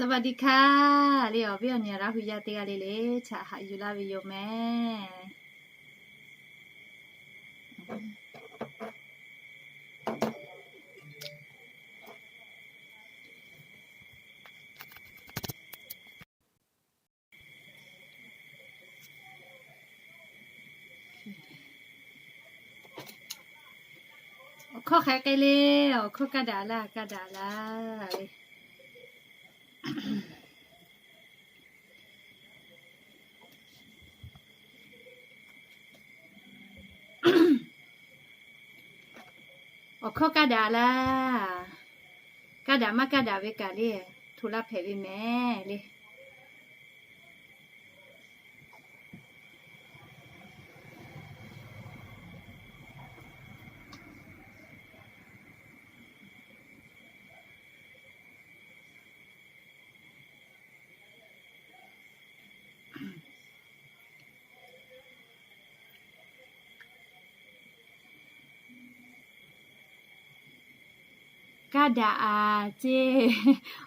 สวัสดีค่ะ le awˬ viˉ awˬ nyi Laˇ hu yaˇ teˇ g'aˇ le le, chaꞈ haꞈ yuˬ laˇ ve yoˬ mehˍ. Awˬ hkawˇ hk'aˬ hk'e le, awˬ hkawˇ kaˇ daꞈ laˇ, kaˇ daꞈ laˇ le. Awˬ hkawˇ kaˇ daꞈ laˇ. Kaˇ daꞈ maˇ kaˇ daꞈ ve kaꞈ le, hto laˇ hpehꞈ ve mehˍ le. Kaˇ daꞈ a ceˇ,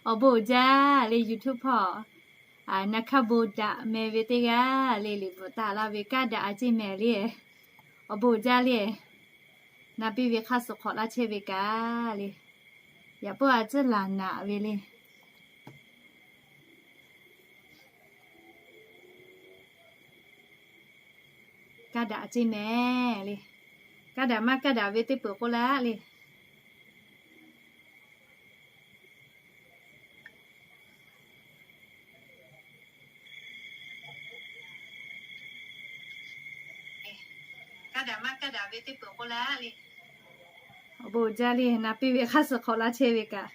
awˬ bon uiˍ jaˇ le. YouTube hpawˇ na hkaˇ bon daꞈ meh ve teˇ g'aˇ le, liꞈ bvuhꞈ taˍ laˇ ve kaˇ daꞈ a ceˇ mehˍ le. Awˬ bon uiˍ jaˇ le. Na piˇ ve hk'aˇ suh hk'awꞈ laˇ chehˇ ve kaꞈ le, yaꞈ puiˉ a tcuhˉ laˬ naꞈ ve le. Kaˇ daꞈ a ceˇ mehˍ le. Kaˇ daꞈ maˇ kaˇ daꞈ ve teˇ peuˬ k'oˆ laˇ le. Kaˇ daꞈ maˇ kaˇ daꞈ ve teˇ peuˬ k'oˆ laˇ le. Awˬ bon uiˍ jaˇ le, na piˇ ve hk'aˇ suh hk'awꞈ laˇ chehˇ ve kaꞈ.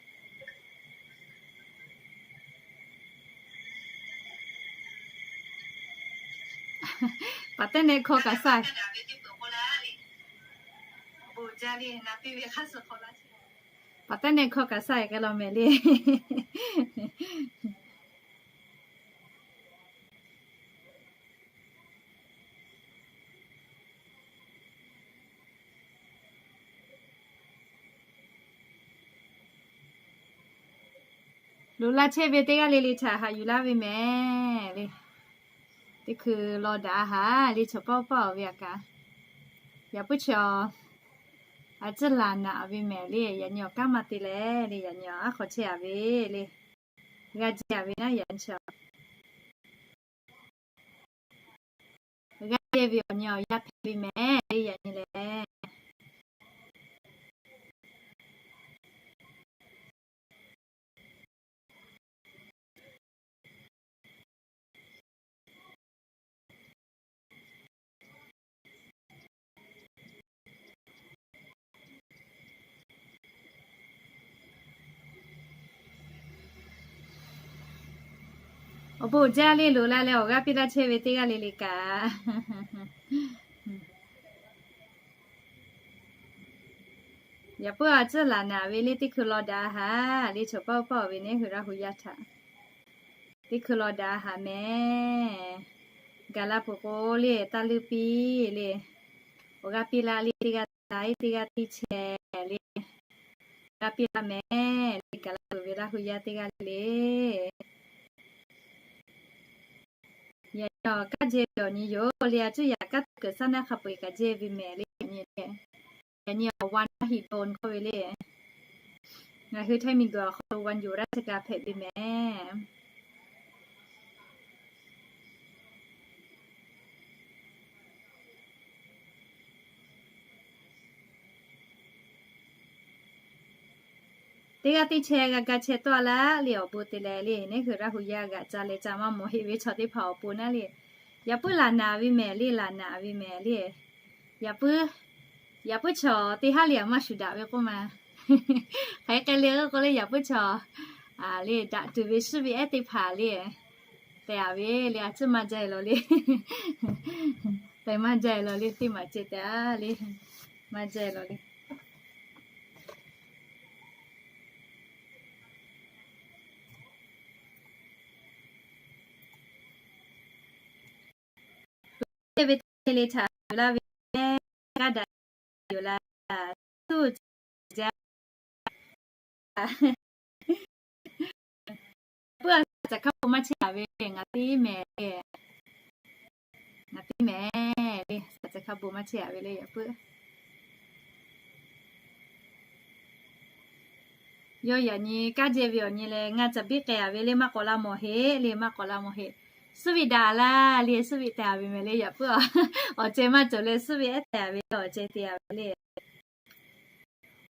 Paˍ tehˉ nehˆ hkawˇ kaꞈ saˇ. Paˍ tehˉ nehˆ hkawˇ kaꞈ saˇ e k'ai law mehˍ le. Loꞈ laˇ chehˇ ve teˇ g'aˇ le le htaꞈ haꞈ yuˬ laˇ ve mehˍ le. Teˇ hkui law daꞈ a haˍ le, chaw pawˆ pawˆ ve a kaꞈ. Yaꞈ puiˉ chaw a tcuhˉ laˬ naꞈ ve mehˍ le. Yaꞈ nyi awˬ kanˉ maˇ te leh le, yaꞈ nyi awˬ aˉ hk'aw chehˇ a ve le. G'a jehˇ a ve naˉ yaꞈ nyi chaw g'a jehˇ ve awˬ nyi awˬ yaˇ hpehꞈ ve mehˍ le, yaꞈ nyi lehˬ. Awˬ bon uiˍ jaˇ le, loꞈ la leh awˬ g'aˇ piˇ laˇ chehˇ ve teˇ g'aˇ le le kaꞈ. Yaꞈ puiˉ a tcuhˉ laˬ naꞈ ve le, teˇ hkui law daꞈ a haˍ le, chaw pawˆ pawˆ ve neˉ hui Laˇ hu yaˇ htaꞈ teˇ hkui law daꞈ a haˍ mehˍ. Gaˬ la peuˬ k'o le, taˇ leuˇ piˇ le. Awˬ g'aˇ piˇ laˇ le, teˇ g'aˇ te la, teˇ g'aˇ teˇ chehˇ le. G'a piˇ laˇ mehˍ le, gaˬ la peuˬ ve Laˇ hu yaˇ teˇ g'aˇ le le. Yaꞈ nyi awˬ kanˉ jehˇ ve awˬ nyi yoˬ le, a cuˇ yaꞈ kanˉ tuˬ keunˍ saˉ naˆ hk'a peu-eˬ kaꞈ jehˇ ve mehˍ le. Yaꞈ nyi awˬ วันมหิดล k'oˆ ve le. Ngaˬ hui ไทย miˬguiˬ awˬ hk'aw lo วันหยุดราชการ hpehꞈ ve mehˍ. Teˇ g'aˇ teˇ chehˇ g'a ga chehˇ tawˆ laˇ le, awˬ bon te leh le, neˉ hui Laˇ hu yaˇ g'aꞈ ca leh ca maˇ mawˬ heˆ ve chaw teˇ hpaˍ awˬ pon naˉ le. Yaꞈ puiˉ laˬ naꞈ ve mehˍ le, laˬ naꞈ ve mehˍ le. Yaꞈ puiˉ, yaꞈ puiˉ chaw teˇ haˉ le aꞈ maˇ shuˍ daꞈ ve k'oˆ ma. Hk'aˬ hk'e le k'oˆ k'o le, yaꞈ puiˉ chaw le daꞈ tuˬ ve shiˉ ve ehˉ teˇ hpaˍ le, tehꞈ a ve le, a ciˉ maˇ jaˇ e lawˬ le. Tehꞈ maˇ jaˇ e lawˬ le, teˇ maˬ ceh tehꞈ a le, maˇ jaˇ e lawˬ le. Teˇ ve teˇ le htaꞈ yuˬ laˇ ve, kaˇ daꞈ yoˬ laˇ, tuˇ jaˇ. caꞈ hkaˇ bon maˇ chehˇ a ve le, ngaˬ teˇ mehˍ le. Ngaˬ teˇ mehˍ le, saˍ caꞈ hkaˇ bon maˇ chehˇ a ve le yaꞈ puiˉ. Yawˇ yaꞈ nyi kaˇ jehˇ ve awˬ nyi leh ngaˬ caꞈ biˇ k'ai a ve le, maˇ k'awꞈ la mawˬ heˆ le, maˇ k'awꞈ la mawˬ heˆ. Suhˉ ve daꞈ laˇ le, suhˉ ve te a ve mehˍ le yaꞈ puiˉ a. Awˬ ceh maˇ cawˬ leh suhˉ ve ehˉ te a ve le, awˬ ceh te a ve le.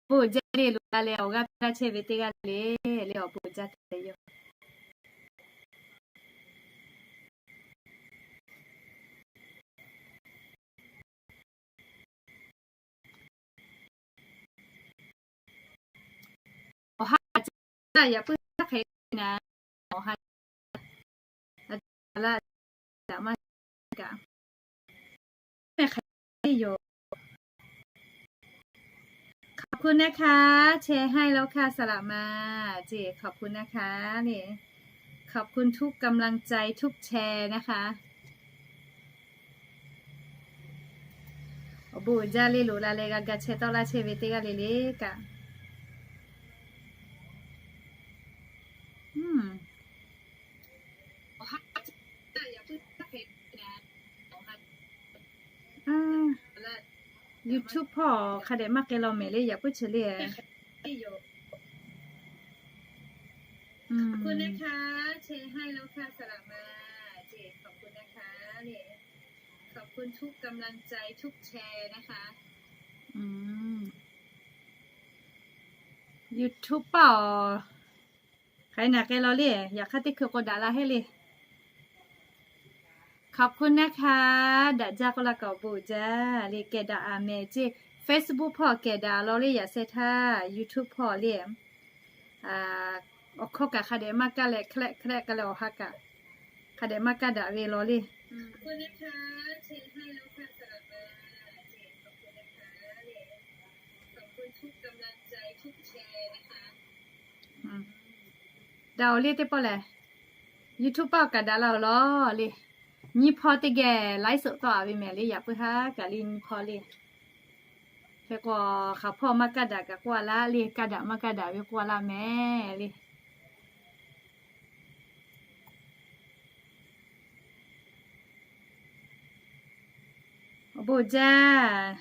Awˬ bon uiˍ jaˇ le, loꞈ la leh awˬ g'aˇ piˇ laˇ chehˇ ve teˇ g'aˇ le le, awˬ bon uiˍ jaˇ te yoˬ. Awˬ ha yaꞈ puiˉ hk'e naˍ, awˬ ha la daꞈ maˇ kaꞈ, ขอบคุณนะคะ แชร์ให้แล้วค่ะ สละมา เจ ขอบคุณนะคะ นี่ ขอบคุณทุกกำลังใจทุกแชร์นะคะ Awˬ bon uiˍ jaˇ le, loꞈ la leh g'a ga chehˇ tawˆ laˇ chehˇ ve teˇ g'aˇ le le kaꞈ. YouTube hpawˇ hk'a dehꞈ maˇ k'ai law mehˍ le yaꞈ puiˉ chi le. ขอบคุณนะคะ แชร์ให้แล้วค่ะ สละมา เจ ขอบคุณนะคะ นี่ ขอบคุณทุกกำลังใจทุกแชร์นะคะ YouTube paˇ awˬ hk'aˬ hk'e naˍ k'ai law le, yaꞈ hk'aˇ teˇ hkui k'o daꞈ la heˆ le. ขอบคุณนะคะ daꞈ jaˇ k'oˆ laˇ kaꞈ awˬ bon uiˍ jaˇ le, kehˬ daꞈ a mehˍ ceˇ. Facebook hpawˇ kehˬ daꞈ law le, yaꞈ sheh htaˇ YouTube hpawˇ le. Awˬ hkawˇ kaꞈ hk'a dehꞈ maˇ kaˇ leh hk'lehˆ hk'lehˆ k'ai leh awˬ ha kaꞈ hk'a dehꞈ maˇ kaˇ daꞈ ve law le. Daꞈ awˬ le teˇ pawˆ lehˬ, YouTube paˇ awˬ kaꞈ daꞈ la awˬ lawn le. Nyiˇ hpawˇ teˇ geh ไลฟ์สด tawˆ a ve mehˍ le, yaꞈ puiˉ haˉ kaꞈ le nyiˇ hpawˇ le. Hk'e k'o, hk'aˬ hpawˇ maˇ kaˇ daꞈ kaꞈ k'oˆ a laˇ le, kaˇ daꞈ maˇ kaˇ daꞈ ve k'oˆ a laˇ mehˍ le. Awˬ bon uiˍ jaˇ.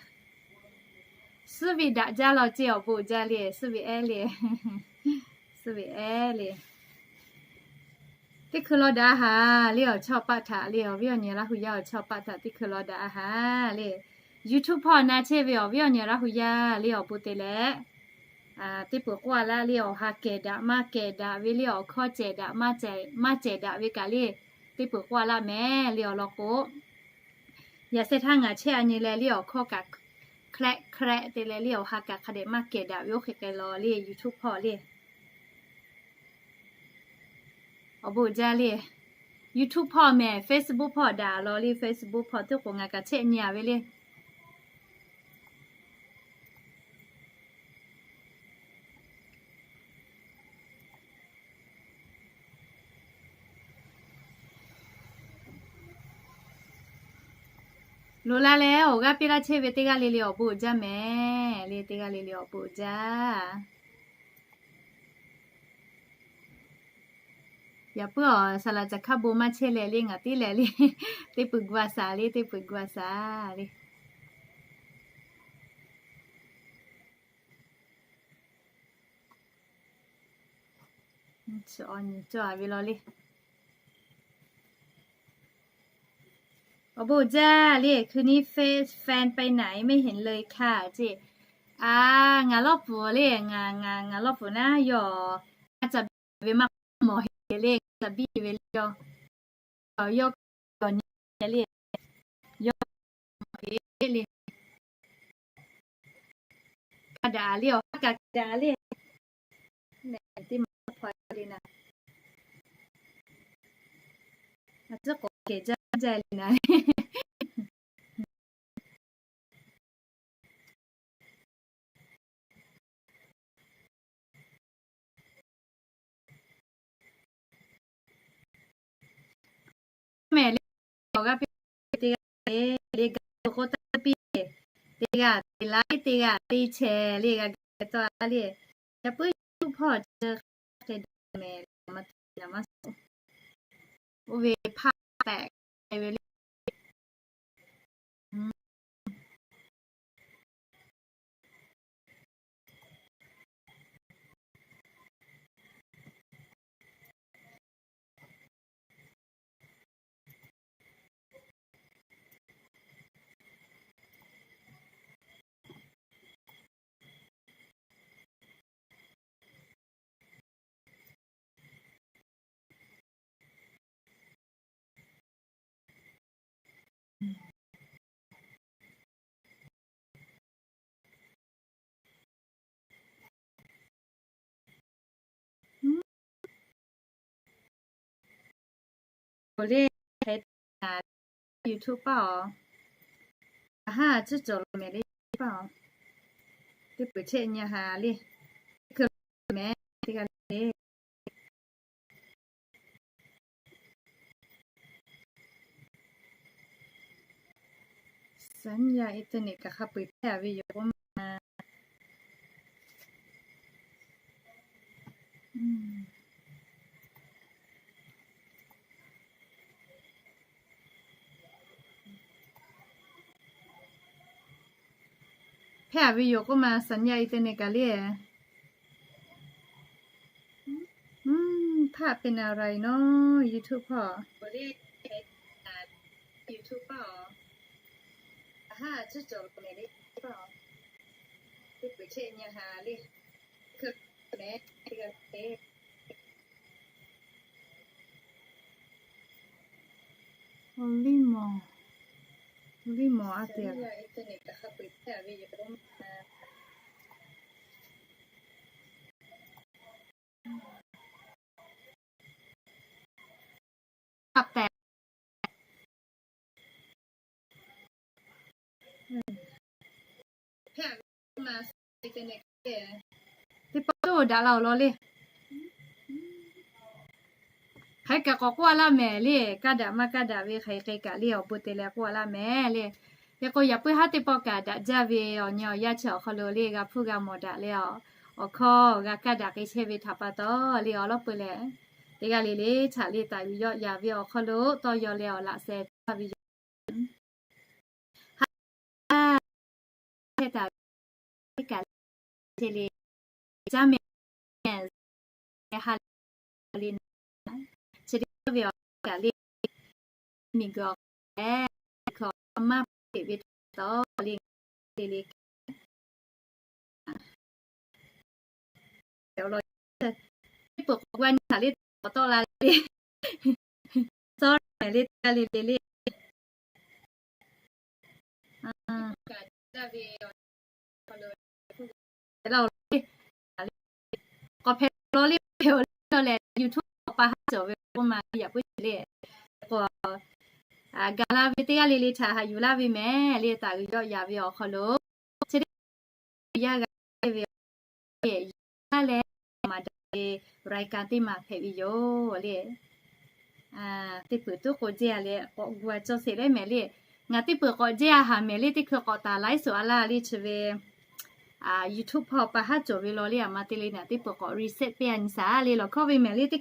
Suhˉ ve daꞈ jaˇ law ceˇ, awˬ bon uiˍ jaˇ le, suhˉ ve ehˉ le. Suhˉ ve ehˉ le. Teˇ hkui law daꞈ a haˍ le, awˬ chawˇ paˆ htaꞈ le, awˬ viˉ awˬ nyi Laˇ hu yaˇ awˬ chawˇ paˆ htaꞈ teˇ hkui law daꞈ a haˍ le. YouTube hpawˇ na chehˇ ve awˬ viˉ awˬ nyi Laˇ hu yaˇ le, awˬ bon te leh, teˇ peuˬ k'oˆ a laˇ le, awˬ ha kehˬ daꞈ maˇ kehˬ daꞈ ve le, awˬ hkawˇ cehˬ daꞈ maˇ cehˬ daꞈ ve kaꞈ le, teˇ peuˬ k'oˆ a laˇ mehˍ le. Awˬ lawn k'o, yaꞈ sheh htaˇ ngaˬ chehˇ a nyi leh le, awˬ hkawˇ kaꞈ hk'lehˆ hk'lehˆ te leh le, awˬ ha kaꞈ hk'a dehꞈ maˇ kehˬ daꞈ ve oˇ hk'e k'ai law le, YouTube hpawˇ le. Awˬ bon uiˍ jaˇ le. YouTube hpawˇ mehˍ, Facebook hpawˇ daꞈ law le, Facebook hpawˇ teˇ k'o ngaˬ kaꞈ chehˇ nyi a ve le. Loꞈ la leh awˬ g'aˇ piˇ laˇ chehˇ ve teˇ g'aˇ le le awˬ bon uiˍ jaˇ mehˍ le, teˇ g'aˇ le le awˬ bon uiˍ jaˇ. Yaꞈ puiˉ awˬ saˍ laꞈ caˬ hkaˇ bon maˇ chehˇ leh le, ngaˬ tiˉ leh le, teˇ peuˬ gu a shaˍ le, teˇ peuˬ gu a shaˍ le. Chi awˬ nyi cawˬ a ve law le. Awˬ bon uiˍ jaˇ le, คืนนี้ แฟนไปไหนไม่เห็นเลยค่ะ ceˇ. A, ngaˬ lawˇ puˍ le, ngaˬ, ngaˬ, ngaˬ lawˇ puˍ naˉ yawˇ a caˍ biˇ ve maˇ k'oˆ mawˬ heˆ le, a caˍ biˇ ve le yawˇ. Yawˇ k'awꞈ nyi le, yawˇ mawˬ heˆ le. Kaˇ daꞈ le, awˬ ha kaꞈ kaˇ daꞈ le. Teˇ ma hpawˇ le naˍ, a tcuhˉ k'awꞈ kehˬ jaˇ jaˇ le naˍ. Mehˍ le, awˬ g'aˇ piˇ teˇ g'aˇ le, le gaˇ k'oˆ taˇ piˇ, teˇ g'aˇ te laiˉ, teˇ g'aˇ teˇ chehˇ le g'a gaˇ tawˆ a le. Yaꞈ puiˉ YouTube hpawˇ chi hk'e daꞈ mehˍ, maˇ te naˍ maˇ suh. Oˇ ve hpaˆ tehꞈ k'ai ve le. Awˬ le, hk'e YouTube paˇ awˬ, a haˉ tcuhˉ cawˬ lo mehˍ le paˇ awˬ, teˇ peuˬ chehˇ nyi ha le, hkui mehˍ teˇ g'aˇ le. สัญญาณอินเทอร์เน็ต kaꞈ hk'a peu-eˬ hpehˇ ve yoˬ k'oˆ ma. Hpehˇ ve yoˬ k'oˆ ma, สัญญาณอินเทอร์เน็ต kaꞈ le. อืม ภาพเป็นอะไรเนาะ YouTube พ่อ YouTube พ่อ Liˇ mawˬ, liˇ mawˬ a te. Teˇ pawˆ toˇ daꞈ la awˬ lawn le. Hk'aˬ hk'e kaꞈ k'awꞈ k'oˆ a laˇ mehˍ le, kaˇ daꞈ maˇ kaˇ daꞈ ve hk'aˬ hk'e kaꞈ le, awˬ bon te leh k'oˆ a laˇ mehˍ le. Hk'e k'o yaꞈ puiˉ haˉ teˇ pawˆ kaꞈ daꞈ jaˇ ve awˬ nyi awˬ yaˇ chi awˬ hk'aw lo le g'a hpuˇ g'a mawˬ daꞈ leh a, awˬ hkawˇ g'a kaˇ daꞈ k'ai chehˇ ve htaꞈ pa taw le awˬ lawˉ peu leh, teˇ g'aˇ le le htaꞈ le taˍ ve yawˆ yan ve awˬ hk'aw lo tawˇ yaw leh awˬ laꞈ sheh taˍ ve yoˬ. Hk'e taˍ ve kaꞈ le, caˇ mehˍ ha le, chi teˇ ve awˬ kaꞈ le, miˬguiˬ awˬ hk'aw leh, hk'aw maˇ peꞈ ve taw le, le le, teˇ peuˬ k'awꞈ g'a nyi htaꞈ le, k'awꞈ tawˆ la le, tawˆ mehˍ le, teˇ g'aˇ le le le. K'awꞈ hpehꞈ la le, hpehꞈ la leh YouTube k'awꞈ pa haˉ cawˬ ve k'oˆ ma yaꞈ puiˉ le. K'o, gaˬ la ve teˇ g'aˇ le le htaꞈ haꞈ yuˬ laˇ ve mehˍ le, taˍ g'uiˬ yawˆ yan ve awˬ hk'aw lo chi teˇ yaˇ g'a ve, yaˇ leh maˍ daꞈ ve รายการ teˇ maˬ hpehꞈ ve yoˬ le. Teˇ peuˬ tuˉ k'o jehˇ a leh k'awꞈ gu a cawˇ sheˍ leh mehˍ le. Ngaˬ teˇ peuˬ k'awꞈ jehˇ a haˍ mehˍ le, teˇ hkui k'awꞈ taˍ laiˉ suhˍ a laˇ le chi ve YouTube hpawˇ pa haˉ cawˬ ve law le, aˬ ma te le naˬ teˇ peuˬ k'awꞈ reset piˇ a nyi shaˍ le lawˬ hkawˇ ve mehˍ le teˇ